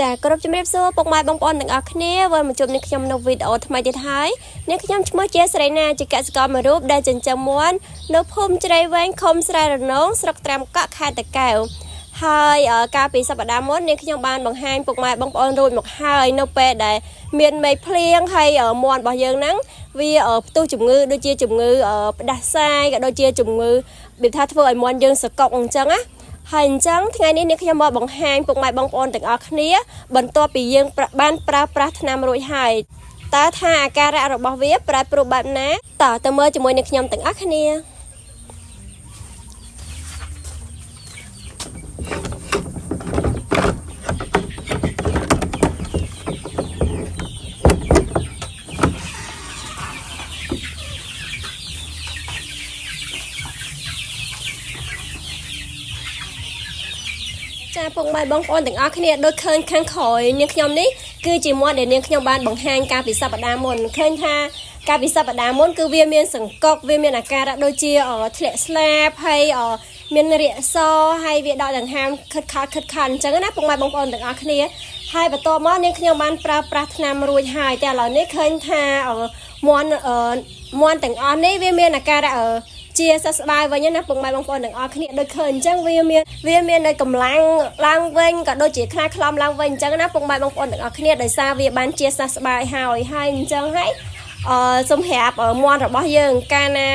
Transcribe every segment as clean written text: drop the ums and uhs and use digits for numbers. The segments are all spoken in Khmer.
ចាគ្រប់ជំរាបសួរពុកម៉ែបងប្អូនទាំងអស់គ្នាវិលមកជួបនឹងខ្ញុំនៅវីដេអូថ្មីទៀតហើយនេះខ្ញុំឈ្មោះជាស្រីណាជាកសិករមួយរូបដែលចិញ្ចឹមមាន់នៅភូមិជ្រៃវែងឃុំស្រែរនងស្រុកត្រាំកក់ខេត្តតាកែវហើយកាលពីសប្តាហ៍មុននាងខ្ញុំបានបង្ហាញពុកម៉ែបងប្អូនរួចមកហើយនៅពេលដែលមានមេឃភ្លៀងហើយមាន់របស់យើងហ្នឹងវាផ្ទុះជំងឺដូចជាជំងឺផ្ដាសាយក៏ដូចជាជំងឺរបៀបថាធ្វើឲ្យមាន់យើងសកុកអញ្ចឹងណាហើយអញ្ចឹងថ្ងៃនេះនាងខ្ញុំមកបង្ហាញពុកម៉ែបងប្អូនទាំងអស់គ្នាបន្ទាប់ពីយើងបានប្រើប្រាស់ថ្នាំរួចហើយតើថាអាការៈរបស់វាប្រែប្រួលបែបណាតើទៅមើលជាមួយនឹងខ្ញុំទាំងអស់គ្នា ចាពុកម៉ែបងប្អូនទាំងអស់គ្នាដូចឃើញខាងក្រោយនាងខ្ញុំនេះគឺជាមាត់ដែលនាងខ្ញុំបានបង្ហាញកាលពីសប្តាហ៍មុនឃើញថាកាលពីសប្តាហ៍មុនគឺវាមានសង្កុកវាមានអាការៈដូចជាធ្លាក់ស្លាបហើយមានរាកសហើយវាដកដង្ហើមខិតខិតខិតខិតអញ្ចឹងណាពុកម៉ែបងប្អូនទាំងអស់គ្នាហើយបន្ទាប់មកនាងខ្ញុំបានប្រើប្រាស់ថ្នាំរួចហើយតែឥឡូវនេះឃើញថាមាន់មាន់ទាំងអស់នេះវាមានអាការៈជាសះស្បើយវិញណាពុកម៉ែបងប្អូនទាំងអស់គ្នាដូចឃើញអញ្ចឹងវាមានវាមាននៅកម្លាំងឡើងវិញក៏ដូចជាខ្លាឃ្លំឡើងវិញអញ្ចឹងណាពុកម៉ែបងប្អូនទាំងអស់គ្នាដោយសារវាបានជាសះស្បើយហើយហើយអញ្ចឹងហើយអឺសម្រាប់មាន់របស់យើងកាលណា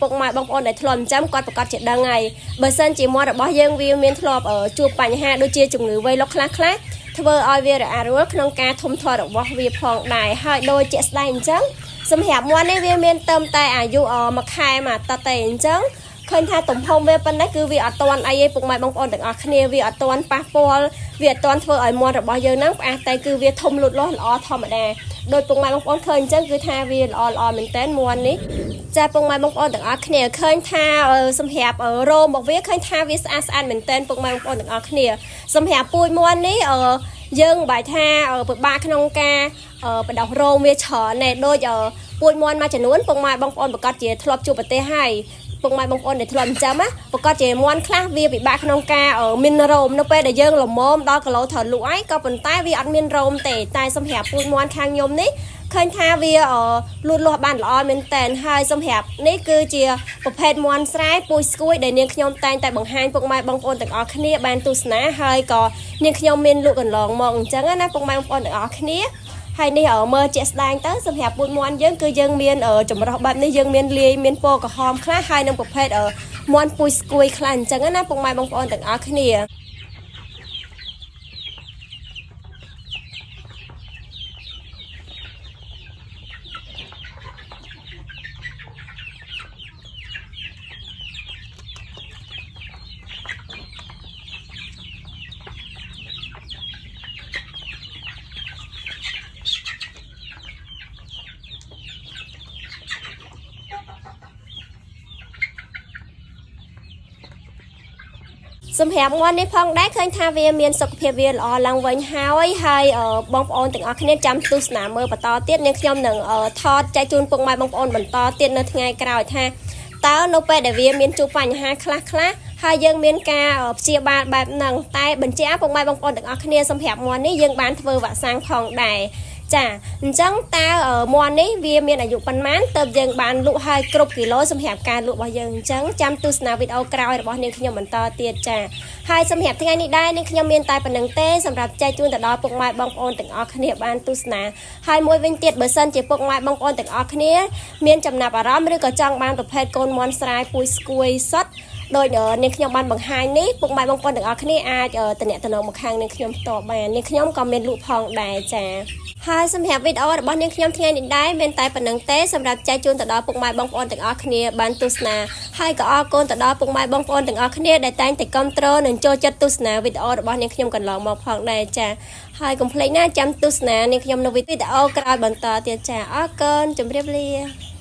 ពុកម៉ែបងប្អូនដែលធ្លាប់ចិញ្ចឹមគាត់ប្រកាសជាដឹងហើយបើសិនជាមាន់របស់យើងវាមានធ្លាប់ជួបបញ្ហាដូចជាជំងឺវៃលុកខ្លះខ្លះធ្វើឲ្យវារអាក់រអួលក្នុងការធំធាត់របស់វាផងដែរហើយដូចជាក់ស្ដែងអញ្ចឹងសម្រាប់មាន់នេះវាមានទៅតែអាយុមួយខែមួយអាទិត្យទេអញ្ចឹងឃើញថាទំហំវាប៉ុណ្ណេះគឺវាអត់ទាន់អីទេពុកម៉ែបងប្អូនទាំងអស់គ្នាវាអត់ទាន់ប៉ះពាល់វាអត់ទាន់ធ្វើឲ្យមាន់របស់យើងហ្នឹងផ្អាសតែគឺវាធំលូតលាស់ល្អធម្មតាដោយពុកម៉ែបងប្អូនឃើញអញ្ចឹងគឺថាវាល្អល្អមែនតើមាន់នេះចាពុកម៉ែបងប្អូនទាំងអស់គ្នាឃើញថាសម្រាប់រោមរបស់វាឃើញថាវាស្អាតស្អាតមែនតើពុកម៉ែបងប្អូនទាំងអស់គ្នាសម្រាប់ពូជមាន់នេះយើងមិនបាច់ថាពិបាកក្នុងការបដោះរោមវាច្រើនទេដូចពូជមាន់មួយចំនួនពុកម៉ែបងប្អូនប្រកាសជាធ្លាប់ជួបប្រទេសហើយពុកម៉ែបងប្អូនដែលធ្លាប់ចិញ្ចឹមណាប្រកាសជាមាន់ខ្លះវាពិបាកក្នុងការមានរោមនៅពេលដែលយើងល្មមដល់គីឡូត្រូវលក់ហើយក៏ប៉ុន្តែវាអត់មានរោមទេតែសម្រាប់ពូជមាន់ខាងខ្ញុំនេះឃើញថាវាលូតលាស់បានល្អមែនតែនហើយសម្រាប់នេះគឺជាប្រភេទមាន់ស្រែពូជស្គួយដែលនាងខ្ញុំតែងតែបង្ហាញពុកម៉ែបងប្អូនទាំងអស់គ្នាបានទស្សនាហើយក៏នាងខ្ញុំមានលក់កន្លងមកអញ្ចឹងណាពុកម៉ែបងប្អូនទាំងអស់គ្នាហើយនេះមើលជាក់ស្ដែងទៅសម្រាប់ពូជមាន់យើងគឺយើងមានចម្រុះបែបនេះយើងមានលាយមានពណ៌ក្រហមខ្លះហើយនិងប្រភេទមាន់ពូជស្គួយខ្លះអញ្ចឹងណាពុកម៉ែបងប្អូនទាំងអស់គ្នា សម្រាប់មាន់នេះផងដែរឃើញថាវាមានសុខភាពវាល្អឡើងវិញហើយហើយបងប្អូនទាំងអស់គ្នាចាំទស្សនាមើលបន្តទៀតនាងខ្ញុំនឹងថតចែកជូនពុកម៉ែបងប្អូនបន្តទៀតនៅថ្ងៃក្រោយថាតើនៅពេលដែលវាមានជួបបញ្ហាខ្លះខ្លះហើយយើងមានការព្យាបាលបែបហ្នឹងតែបញ្ជាក់ពុកម៉ែបងប្អូនទាំងអស់គ្នាសម្រាប់មាន់នេះយើងបានធ្វើវ៉ាក់សាំងផងដែរចាអញ្ចឹងតើមាន់នេះវាមានអាយុប៉ុន្មានទើបយើងបានលក់ឲ្យគ្រប់គីឡូសម្រាប់ការលក់របស់យើងអញ្ចឹងចាំទស្សនាវីដេអូក្រោយរបស់នាងខ្ញុំបន្តទៀតចាហើយសម្រាប់ថ្ងៃនេះដែរនាងខ្ញុំមានតែប៉ុណ្្នឹងទេសម្រាប់ចែកជូនទៅដល់ពុកម៉ែបងប្អូនទាំងអស់គ្នាបានទស្សនាហើយមួយវិញទៀតបើសិនជាពុកម៉ែបងប្អូនទាំងអស់គ្នាមានចំណាប់អារម្មណ៍ឬក៏ចង់បានប្រភេទកូនមាន់ស្រែពូជស្គួយសុទ្ធដោយនាងខ្ញុំបានបង្ហាញនេះពុកម៉ែបងប្អូនទាំងអស់គ្នាអាចតំណតំណងមកខាងនាងខ្ញុំផ្ទាល់បាននាងខ្ញុំក៏មានលក់ផងដែរចាហើយសម្រាប់វីដេអូរបស់នាងខ្ញុំថ្ងៃនេះដែរមានតែប៉ុណ្្នឹងទេសម្រាប់ចែកជូនទៅដល់ពុកម៉ែបងប្អូនទាំងអស់គ្នាបានទស្សនាហើយក៏អរគុណទៅដល់ពុកម៉ែបងប្អូនទាំងអស់គ្នាដែលតែងតែគាំទ្រនិងចូលចិត្តទស្សនាវីដេអូរបស់នាងខ្ញុំកន្លងមកផងដែរចាហើយកុំភ្លេចណាចាំទស្សនានាងខ្ញុំនៅវីដេអូក្រោយបន្តទៀតចាអរគុណជម្រាបលា។